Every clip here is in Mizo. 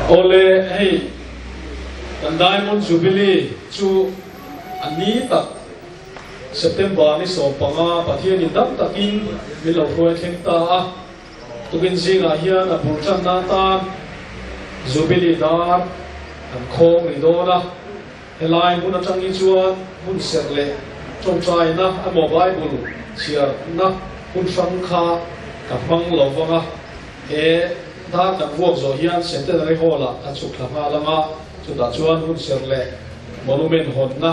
Awle, hei kan Diamond Jubilee chu a ni tak September ni 15 Pathianin dam takin min lo hruai thleng ta a, tukin zingah hian a bul tanna atan Jubilee dar kan khawng ri dawn a, helai hmun atang hi chuan hmun serh leh tawngtaina emaw Bible chhiarna hun hrang kha ka hmang lo vang a, he dar kan vuak zawh hian Centenary Hall-ah kan chhuk thla nghal ang a, chutah chuan hun serh leh monument hawnna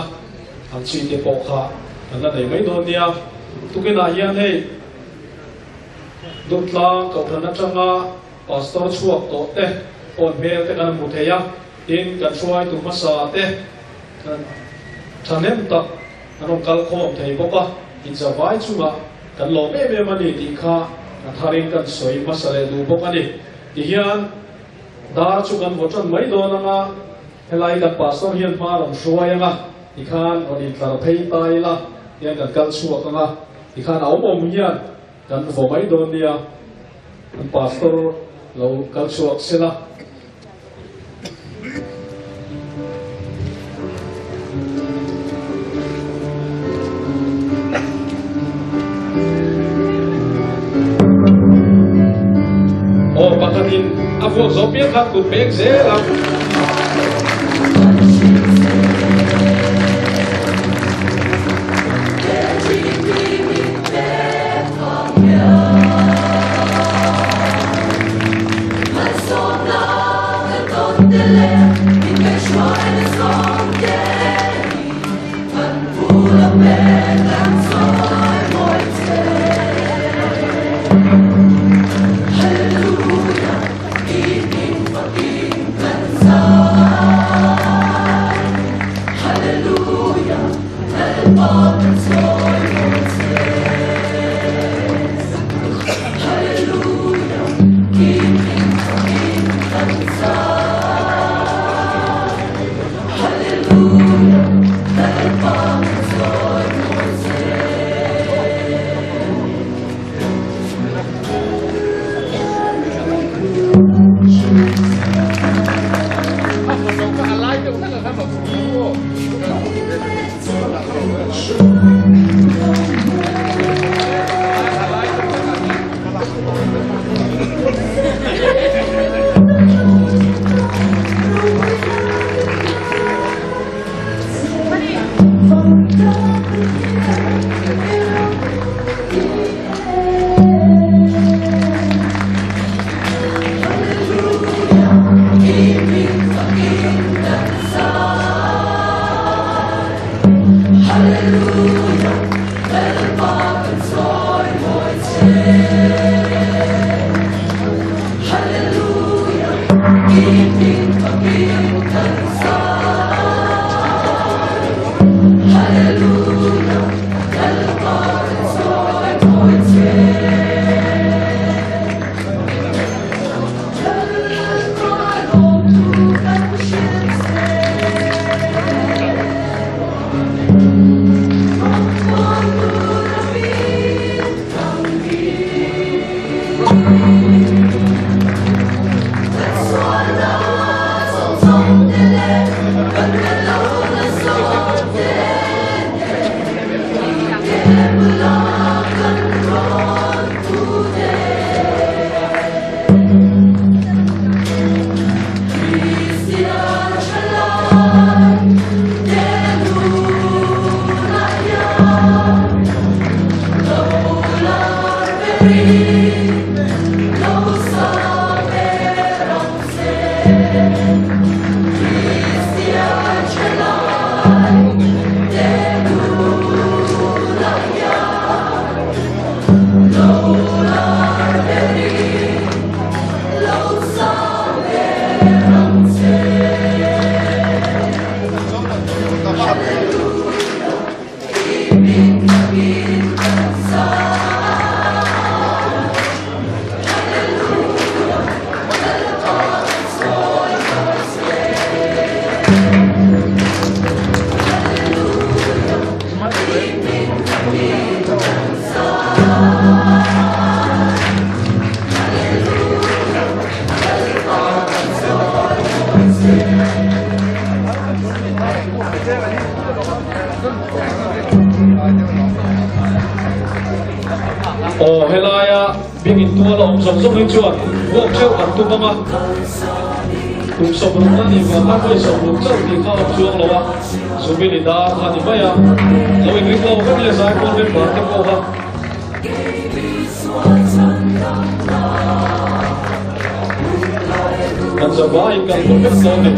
ang chi te pawh kha kan la nei mai dawn nia. Tukinah hian hei Dawtlang Kohhran atanga Pastor chhuak tawh te phone hmel te kan hmu thei a, tin kan hruaitu hmasa te thahnem tak an rawn kal khawm thei bawk a, inzavai chungah kan lawm em em a ni tih kha a tharin kan sawi hmasa leh duh bawk a ni. Tihian dar chu kan vaw tan mai dawn ang a, helai kan Pastor hian hma rawn hruai ang a, tikhan rawn intlar phei ta ila tihian kan kal chhuak ang a, tikhan a awm awm hian kan vaw mai dawn nia, kan Pastor lo kal chhuak sela. Aw pakhatin a vuak zawh piang khan kut pek zel a. Aw helaia biakin tual a awm zawng zawng hi chuan vuak theuh an tum ang a, kum sawmruk a nih vang khan vawi sawmruk chauh tih kha a awm chuang lo a, Jubilee dar kha a ni mai a, lo inring lo vek le zaipawl member te pawh kha. Kan zavaiin kan hmu vek dawn ni.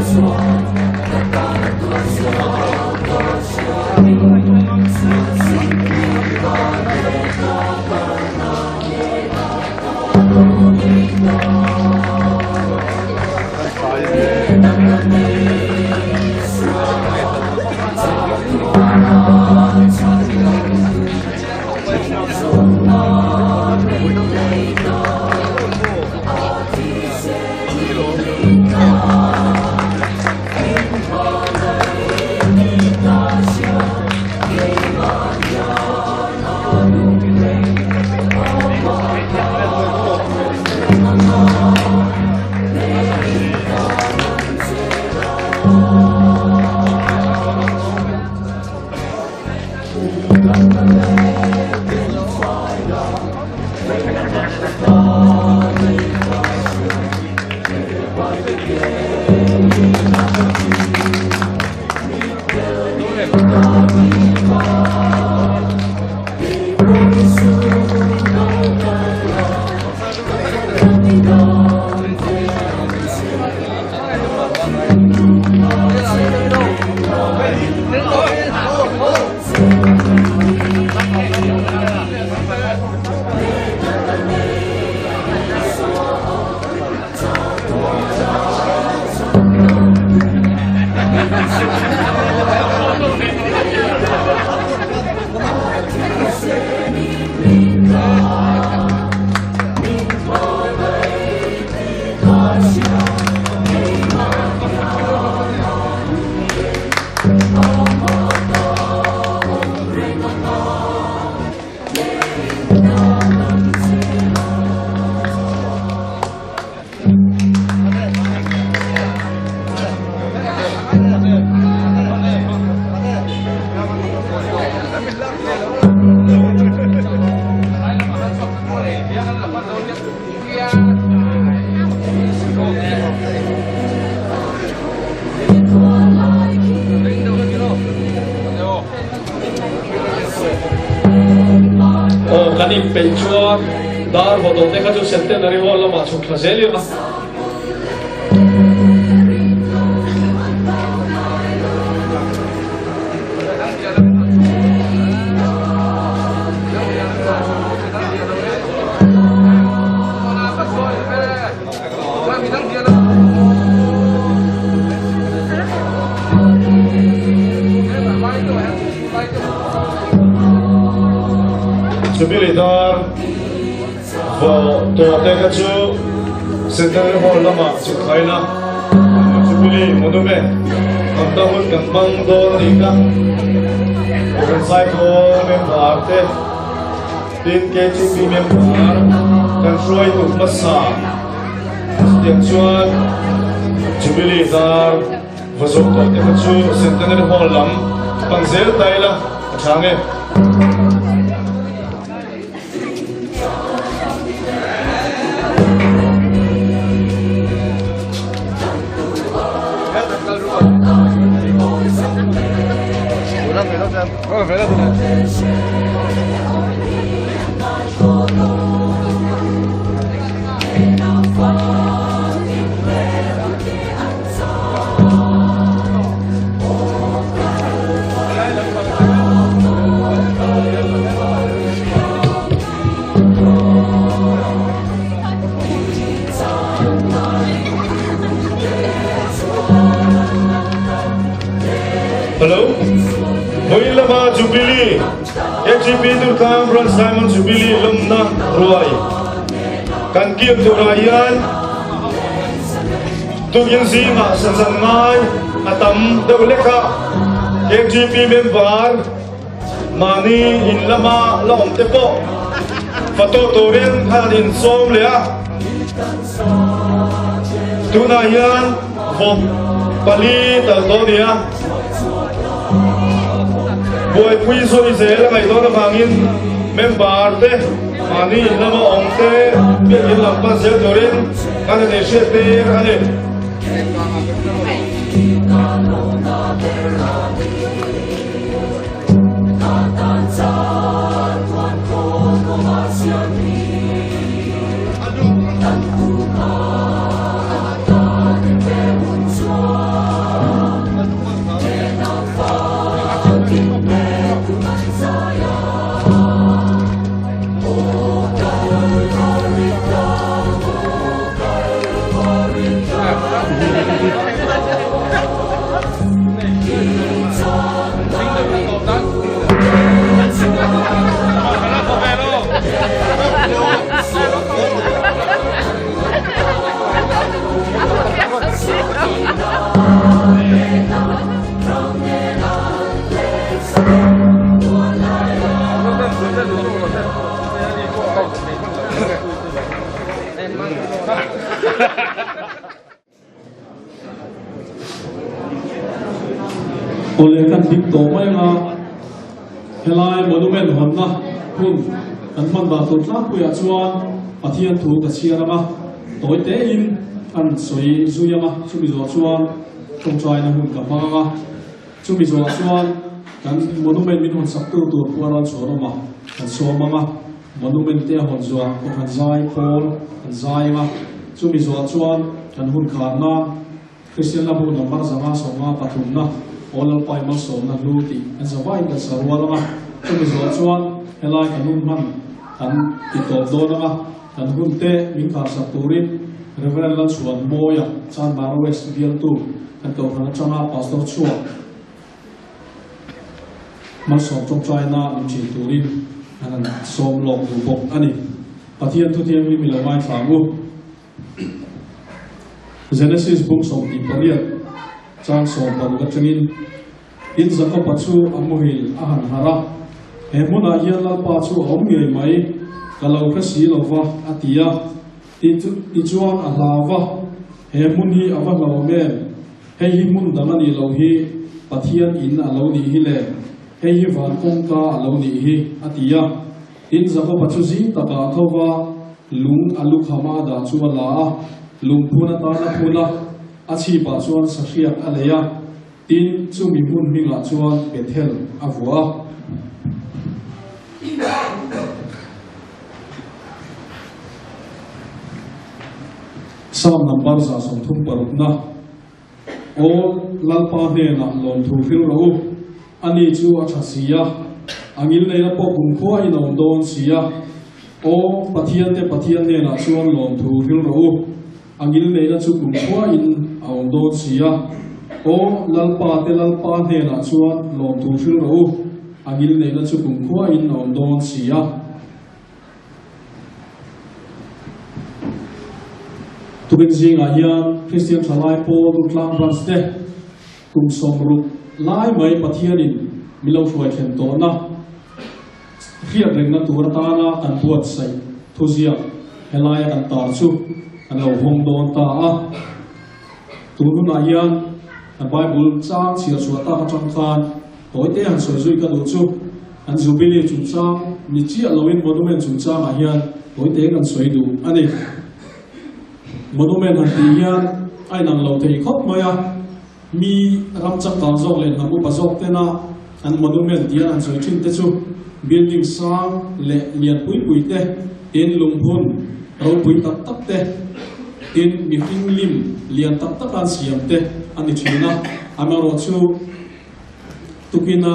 Aw kan inpeih chuan dar vaw tawh te kha chu Centenary Hall lamah chhuk thla zel ila. Chubili dar vaw tawh te kha chu Centenary Hall lamah chhuk thlaina Chubili Monument kan ta hun kan hmang dawn a nih kha. Kan Saipawl member te Tin, KTP member kan hruaitu hmasa chutiang chuan Jubilee dar va zawh tawh te kha chu Centenary Hall lam pan zel ta ila a tha nge. Hello. Vawiin lama Jubilee KGP Durtlang Branch Diamond Jubilee lawmna ruai kan kir turah hian tukin zingah sazan ngai a tam deuh lek a KGP member mahni in lama la awm te pawh photo turin khan in sawm leh a tunah hian vawk pali tal dawn a ni a buaipui zawi zel a ngaih dawn avangin. Member te mahni in lama awm te biakin lam pan zel turin kan inei hriat tir a ni. Awle kan ding tawh mai anga helai monument hawnna hun kan hman dan tur tlangpuiah chuan Pathian thu ka chhiar anga tawi tein kan sawi zui anga chumi zawh chuan tawngtaina hun ka hmang anga chumi zawhah chuan kan monument min hawn sak tu tur pawh a rawn chhuah rawm a kan sawm anga. Monument te a hawn zuah Kohhran zai pawl an zai anga, chumi zuah chuan kan hun kharna Kristian Lambu number 150 pathumna Aw Lalpa i malsawmna hlu tih kan za vaiin kan sa rual anga, chumi zuah chuan helai kan hun hman kan ti tawp dawn anga, kan hun te min kharsak turin Reverend Lalchhuan Mawia Chanmara West bialtu kan Kohhran atanga Pastor chhuak Malsawm tawngtaina min ṭhin turin an han sawm lawk duh bawk a ni. Pathian thuthianghlim i lo ngaithla ang u. Genesis bung 28 chang 16 aṭangin, Tin Jakoba chu a muhil a han harh a, He hmunah hian Lalpa chu a awm ngei mai, ka lo hre si lo va, a ti a. Tichuan a hlau va, He hmun hi a va hlauhawm em? Hei hi hmun dang a nih loh hi, Pathian in a lo nih hi le, hei hi van kawngka a lo nih hi, a ti a. Tin, Jakoba chu zing takah a tho va, lung a lukham a a dah chu a la a, lungphun atan a phun a, a chhipah chuan sahriak a lei a. Tin, chumi hmun hmingah chuan Bethel a vuah a. Psalm number 136na, Aw Lalpa hnenah lawmthu hril rawh u, ani chu a tha si a, a ngilneihna pawh kumkhua in a awm dawn si a. Aw Pathiante Pathian hnenah chuan lawmthu hril rawh u, a ngilneihna chu kumkhua in a awm dawn si a. Aw Lalpa te Lalpa hnenah chuan lawmthu hril rawh u, a ngilneihna chu kumkhua in a awm dawn si a. Tukin zingah hian Kristian Thalai Pawl Rutlang Branch te kum 60 lai mai Pathianin min lo hruai thlen tawhna hriat rengna tur atana kan buatsaih thuziak helaia kan tar chu kan lo hawng dawn ta a. Tun hunah hian kan Bible chang chhiar chhuah tak atang khan tawite han sawi zui ka duh chu an Jubilee chungchang ni chiah loin monument chungchangah hian tawite kan sawi duh a ni. Monument han tih hian a inang lo thei khawp mai a, mi ram changkang zawk leh hnam upa zawk tena an monument tia an sawi thin te chu building sang leh lian pui pui te, tin lunghun ropui tak tak te, tin mihring lim lian tak tak an siam te a ni thin a. Amaherawhchu tukina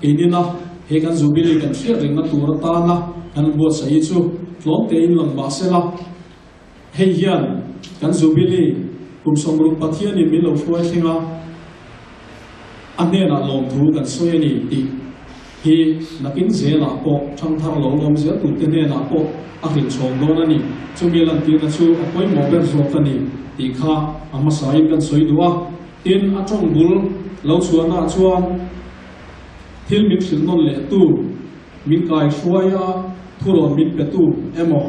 keinina he kan Jubilee kan hriat rengna tur atana kan buatsaih hi chu tlawm tein lang mah sela, Hei hian kan Jubilee kum 60 Pathianin min lo hruai thleng a, a hnenah lawmthu kan sawi a ni tih hi nakin zelah pawh thangthar lo lawm zel turte hnenah pawh a hrilh chhawm dawn a ni. Chumi lantirna chu a pawimawh ber zawk a ni tih kha a hmasain kan sawi duh a. Tin, a tawng bul lo chhuahnaah chuan thil min hrilh nawn leh tu, Min kaihruai a, thurawn min petu emaw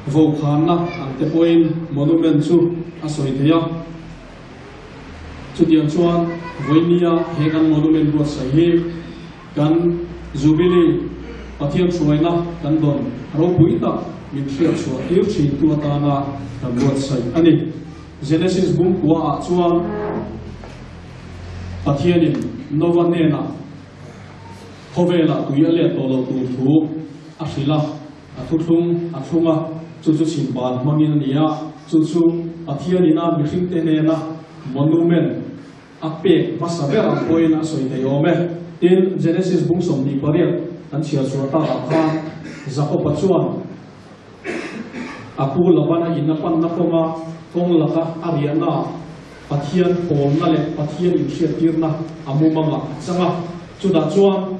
vokhanna ang te pawhin monument chu a sawi thei a. Chutiang chuan vawinia he kan monument buatsaih hi kan Jubilee. Pathian hruaina kan dawn ropui tak min hriat chhuah tir thintu atana kan buatsaih a ni. Genesis bungkua ah chuan Pathianin Nova hnenah khawvelah tui a let tawh lo tur thu a hrilh a, a thuthlung a thlung a, chu chu chhimban hmangin a ni a, chu chu Pathianin a mihringte hnena monument a pek hmasa ber ang pawhin a sawi thei awm e. Tin, Genesis bung 28 kan chhiar chhuah takah khan Jakoba chuan a pu Labana in a panna kawnga kawng laka a riahnaah Pathian pawlna leh Pathian inhriattirna a mumangah a chang a, chutah chuan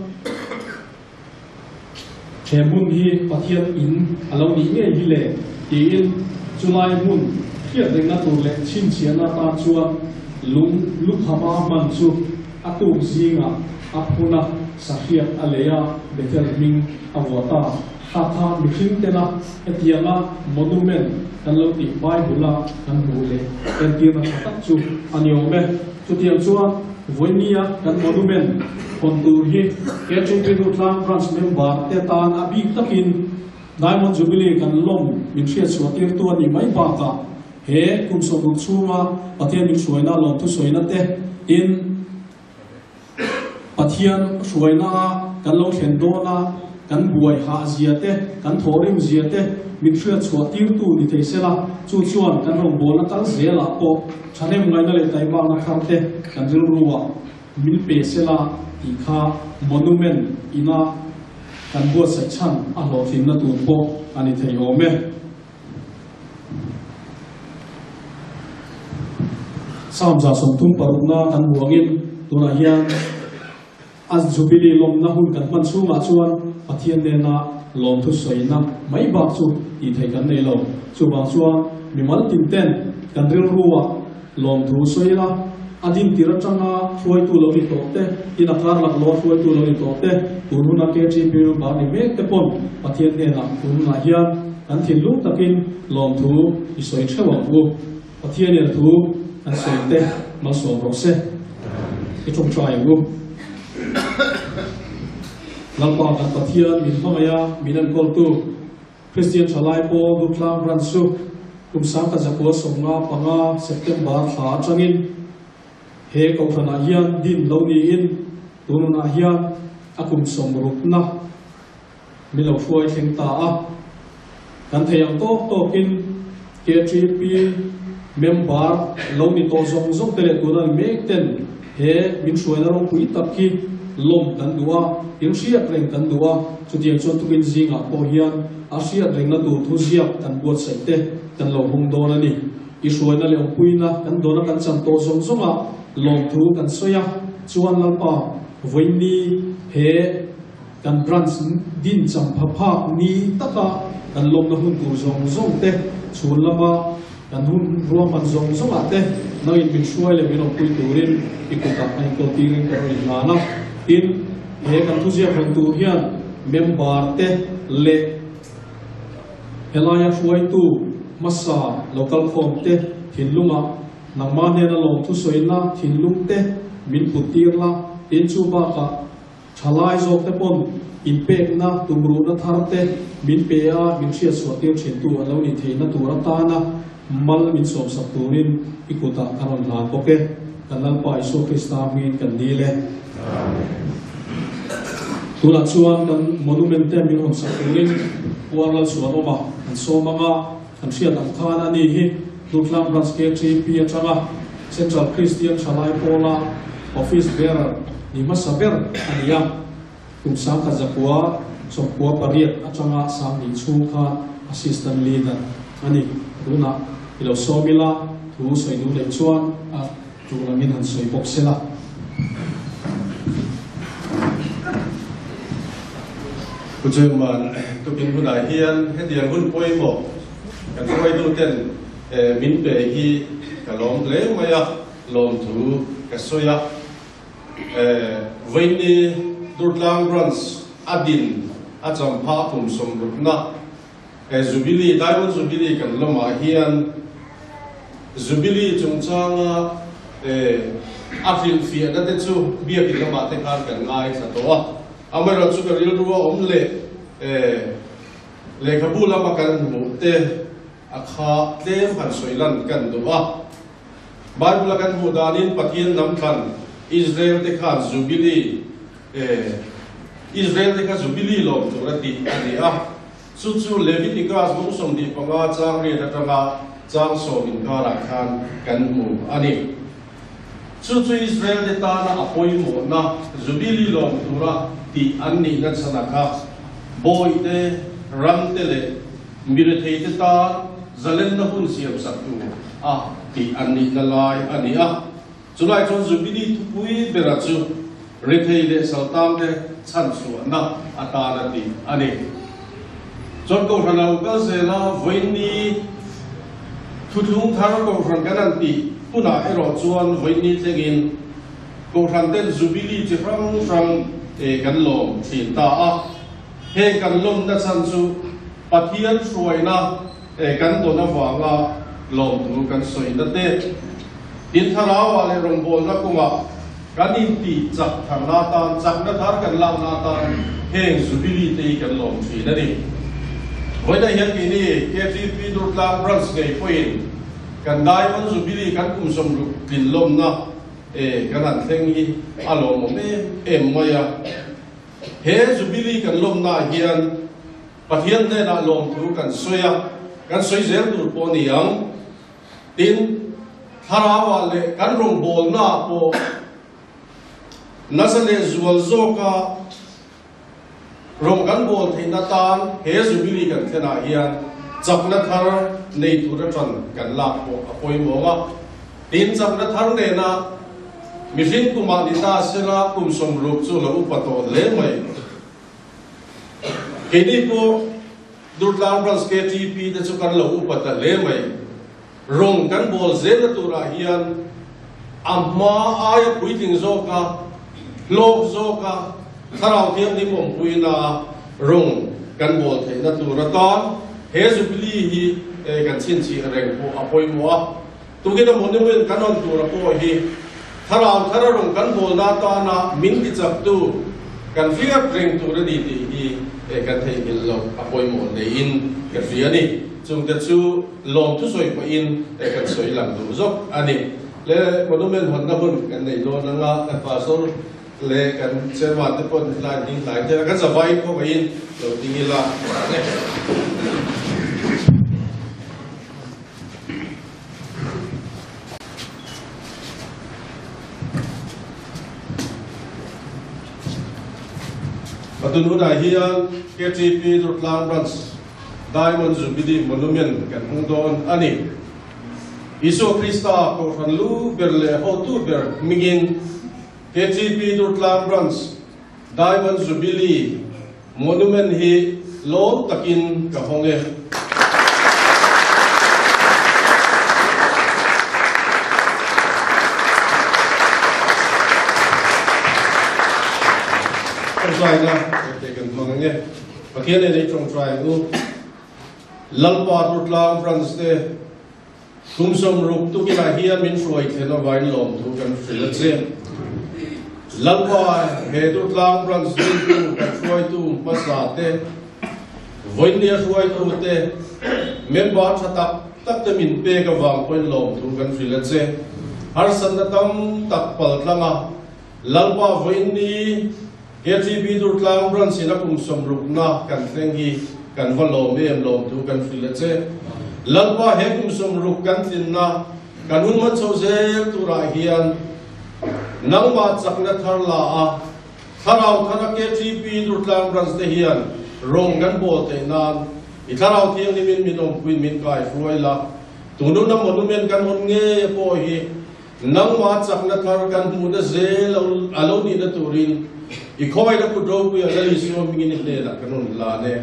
He hmun hi Pathian in a lo nih ngei hi le? tiin chulai hmun hriat rengna tur leh chhinchhiahna atan chuan lung lukhama hman chu a tuk zingah a phun a, sahriak a lei a, Bethel hming a vuah ta. Kha kha mihring tena hetianga monument kan lo tih Bible-a kan hmuh leh entirna tha tak chu a ni awm e. Chutiang chuan vawinia kan monument hawn tur hi KTP Durtlang Branch member te tan a bik takin Diamond Jubilee kan lawm min hriatchhuah tirtu a nih mai bakah he kum 60 chhunga Pathian min hruaina lawmthusawina te in Pathian hruaina kan lo thlen dawn a, kan buai hah zia te, kan thawhrim zia te min hriat chhuah tirtu ni thei sela, chu chuan kan rawngbawlna kal zelah pawh thahnem ngaihna leh taimakna thar te kan rilruah min pe sela tih kha monument ina kan buatsaih chhan a hlawhtlinna tur pawh a ni thei awm e. Psalm 36 kan hmu angin tunah hian a Jubilee lawmna hun kan hman chhungah chuan Pathian nena lawmthu sawina mai bak chu tih theih kan nei lo. Chuvang chuan mimal tin ten kan rilruah lawmthu sawi ila, a dintir atanga hruaitu lo ni tawh te, in a kar laklawh a hruaitu lo ni tawh te, tun huna KTP bar ni mek te pawn Pathian hnenah tun hunah hian kan thinlung takin lawmthu i sawi theuh ang u. Pathianin a thu kan sawi te malsawm rawh se. I tawngtai ang u. Lalpa kan Pathian min hmangaih a, min enkawltu. Kristian Thalai Pawl Dutlang Branch chu kum 1995 September thla atangin he kohhranah hian din lo niin tununah hian a kum 60na min lo hruai thleng ta a. Kan thei ang tawk tawkin KTP member lo ni tawh zawng zawng te leh tuna ni mek ten he min hruaina ropui tak hi lawm kan duh a, in hriat reng kan duh a, chutiang chuan tukin zingah pawh hian a hriat rengna tur thu ziak kan buatsaih te kan lo hung dawn a ni. I hruaina leh awmpuina kan dawna kan chan tawh zawng zawngah lawmthu kan sawi a, chuan Lalpa vawiin he kan branch din champha phak ni taka kan lawmna hun tur zawng zawng te chhun lama kan hun ruahman zawng zawngah te nangin min hruai leh min awmpui turin i kutah a inkawl tirin ka rawn inhlan a. Tin, he kan thuziak hawn tur hian member te leh helaia hruaitu hmasa lo kalkhawm te thinlungah nangmah hnena lawmthu sawina thinlung te min put tir la, tin chu bakah Thalai zawk te pawn inpekna, tumruhna thar te min pe a, min hriatchhuah tir thintu a lo ni theihna tur atana mal min sawmsak turin i kutah ka rawn hlan bawk e. Kan Lalpa Isua Krista hmingin kan dil e. Tunah chuan kan monument te min hawn sak turin Puar Lalchhuanawma kan sawm ang a, kan hriat ang khan a ni hi Durtlang Branch KTP atanga Central Kristian Thalai Pawla Office Bearer ni hmasa ber a ni a, kum 1998 atanga 2000 chhung khan Assistant Leader a ni. Tunah i lo sawm ila, thu sawi duh leh chuan a tul angin han sawi bawk se la. Pu Chairman, tukin hunah hian hetiang hun pawimawh kan hruaituten min pe hi ka lawm hle mai a, lawmthu ka sawi a. Vawiini Durtlang Branch a din a champha kum 60na Jubilee, Diamond Jubilee kan lamah hian Jubilee chungchanga a hrilhfiahna te chu biakin lamah te khan kan ngaithla tawh a. Amaherawhchu ka rilru a awm leh. Lehkhabu lama kan hmuh te a kha tlem han sawi lan kan duh a. Bible a kan hmuh danin Pathian hnam thlan Israel te khan Jubilee Israel te kha Jubilee lawm tur a tih a ni a. Chu chu Leviticus bung 25 chang riat atanga chang sawm inkarah khan kan hmu a ni. Chu chu Israel te tana a pawimawhna Jubilee lawm tura tih an nihna chhan a kha bawi te, ram te leh mirethei te tan zalenna hun siamsak tur a tih an nihna lai a ni a. Chulai chuan Jubilee thupui bera chu rethei leh saltang te chhanchhuahna atana tih a ni. Chuan Kohhran a lo kal zel a, vawiinni thuthlung thar Kohhran kan han tih hunah erawh chuan vawiinni thlengin Kohhran ten Jubilee chi hrang hrang kan lawm thin ta a. Heng kan lawmna chhan chu Pathian hruaina kan dawn avanga lawmthu kan sawina te, tin thlarauah leh rawngbawlna kawngah kan intih chak tharna atan, chakna thar kan lakna atan heng Jubilee te hi kan lawm thin a ni. Vawiinah hian keini KTP Durtlang Branch ngei pawhin kan Diamond Jubilee kan kum 60 tlin lawmna kan han thleng hi a lawmawm em em mai a. He Jubilee kan lawmnaah hian Pathian hnenah lawmthu kan sawi a, kan sawi zel tur pawh a ni ang. Tin, thlarauah leh kan rawngbawlnaah pawh nasa leh zual zawka rawng kan bawl theihna tan he Jubilee kan thlenah hian chakna thar nei tur atang kan lak pawh a pawimawh a. Tin, chakna thar nena mihring kumah ni ta sela kum 60 chu lo upa tawh hle mai. Keini pawh Durtlang Branch KTP te chu kan lo upa ta hle mai. Rawng kan bawl zelna turah hian a hma aia puitling zawka, hlawk zawka Thlarau Thianghlim awmpuina rawng kan bawl theihna tur atan he Jubilee hi kan chhinchhiah reng pawh a pawimawh a. Tugina monument kan hawn tura pawh hi thlarau thara rawng kan bawlna atana min tichaktu kan hriat reng tur a ni tih hi kan theihnghilh loh a pawimawh hlein ka hria a ni. Chungte chu lawmthu sawi pawhin kan sawi lang duh zawk a ni. Le monument hawnna hun kan nei dawn anga kan pastor leh kan chairman te pawh line ding hlai te kan zavai khawngaihin lo ding ila. Patun hunah hian KTP Durtlang Branch Diamond Jubilee Monument kan hmang dawn a ni. Isua Krista Kohhran lu ber leh hotu ber hmingin KTP Durtlang Branch Diamond Jubilee Monument hi lawm takin ka hawng e. Tawngtaina te kan hmang ang e. Pathian nen i tawngtai ang u. Lalpa Rutlang Branch te Kum 60 tukinah hian min hruai thlen avain lawmthu kan hrilh a che. Lalpa he Durtlang Branch dintu kan hruaitu hmasa te, vawinia hruaitu te, member tha tak tak te min pek avang pawhin lawmthu kan hrilh a che. Harsatna tam tak pal tlang a, Lalpa vawiinni KTP Durtlang Branch in a kum 60 na kan thleng hi kan va lawm em lawmthu kan hrilh a che. Lalpa he kum 60 kan tlinna kan hun man chho zel turah hian nangmah chakna thar la a, thlarau thara KTP Durtlang Branch te hian rawng kan bawl theih nan i thlarau thianghlimin min awmpuiin min kai hruai la. Tununa monument kan hawn ngei pawh hi Nangmah chakna thar kan hmuhna zel a lo nihna turin i khawngaihna kut ropui a Lal Isua hmingin i hnenah kan rawn lan e.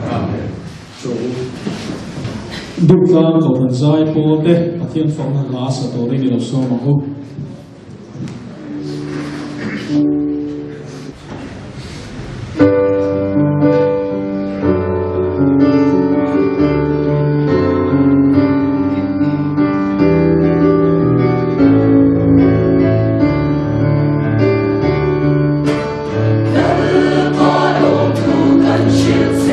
Amen. Chung. Durtlang Kohhran zai pawl te Pathian fakna hla sa turin i lo sawm ang u. Lalpa lawmthu kan hrilh che.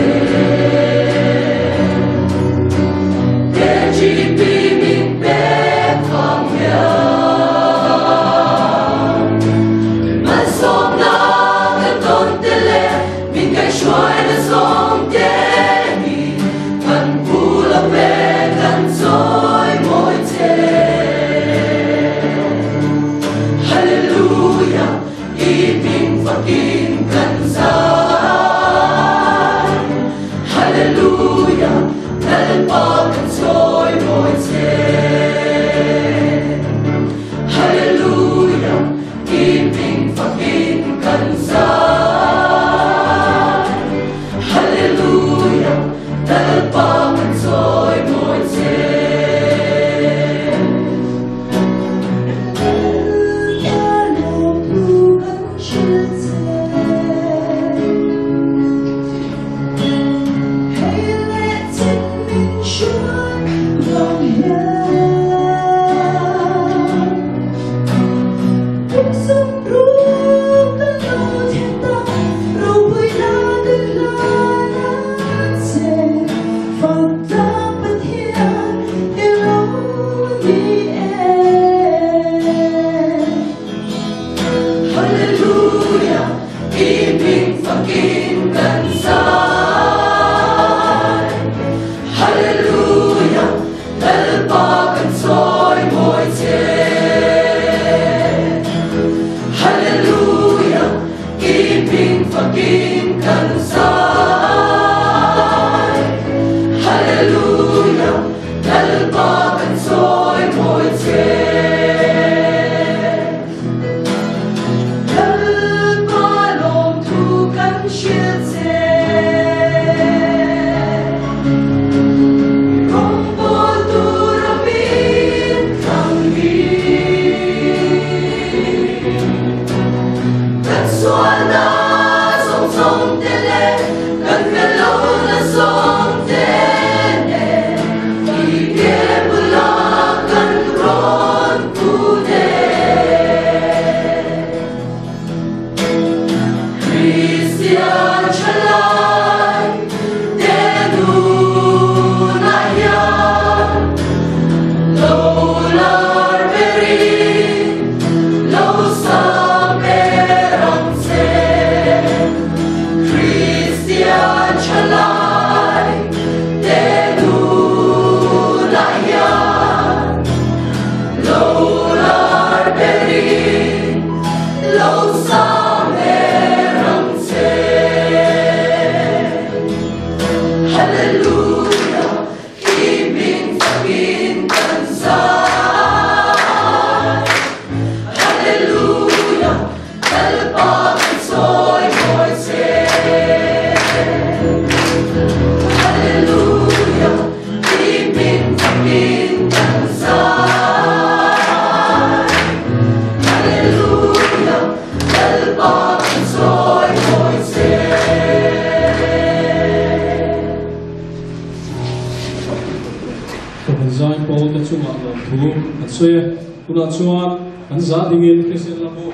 Kan zaipawl te chungah lawmthu an sawi a, tunah chuan an za dingin Kristian lambu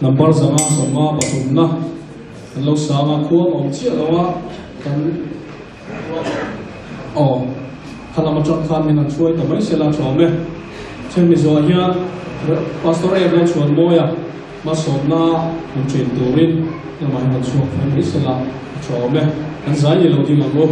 number zanga sawmnga pathumna an lo sang a, khua a awm chiah lo a, kan aw kha lam atang khan min han hruai ta mai sela tha awm e. Chhemi zawh hian Pastor Eva chuan mawi a, hmasawmna hmu thin turin lamah hian han chhuak phei mai sela a tha awm e. Kan zai ni lo ding ang u.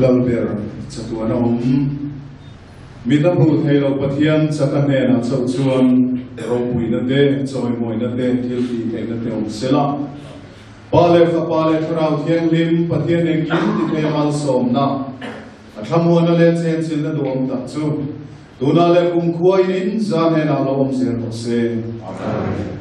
Lalber chatuan a awm. Mit a hmuh theih loh Pathian chaka hnenah chauh chuan ropuina te, chawimawina te, thil tih theihna te awm se la. Pa leh Fapa leh Thlarau Thianghlim Pathian engkim ti thei a malsawmna, a thlamuana leh chenchilhna duhawm tak chu tunah leh kumkhua in in za hnenah lo awm zel rawh se. Amen.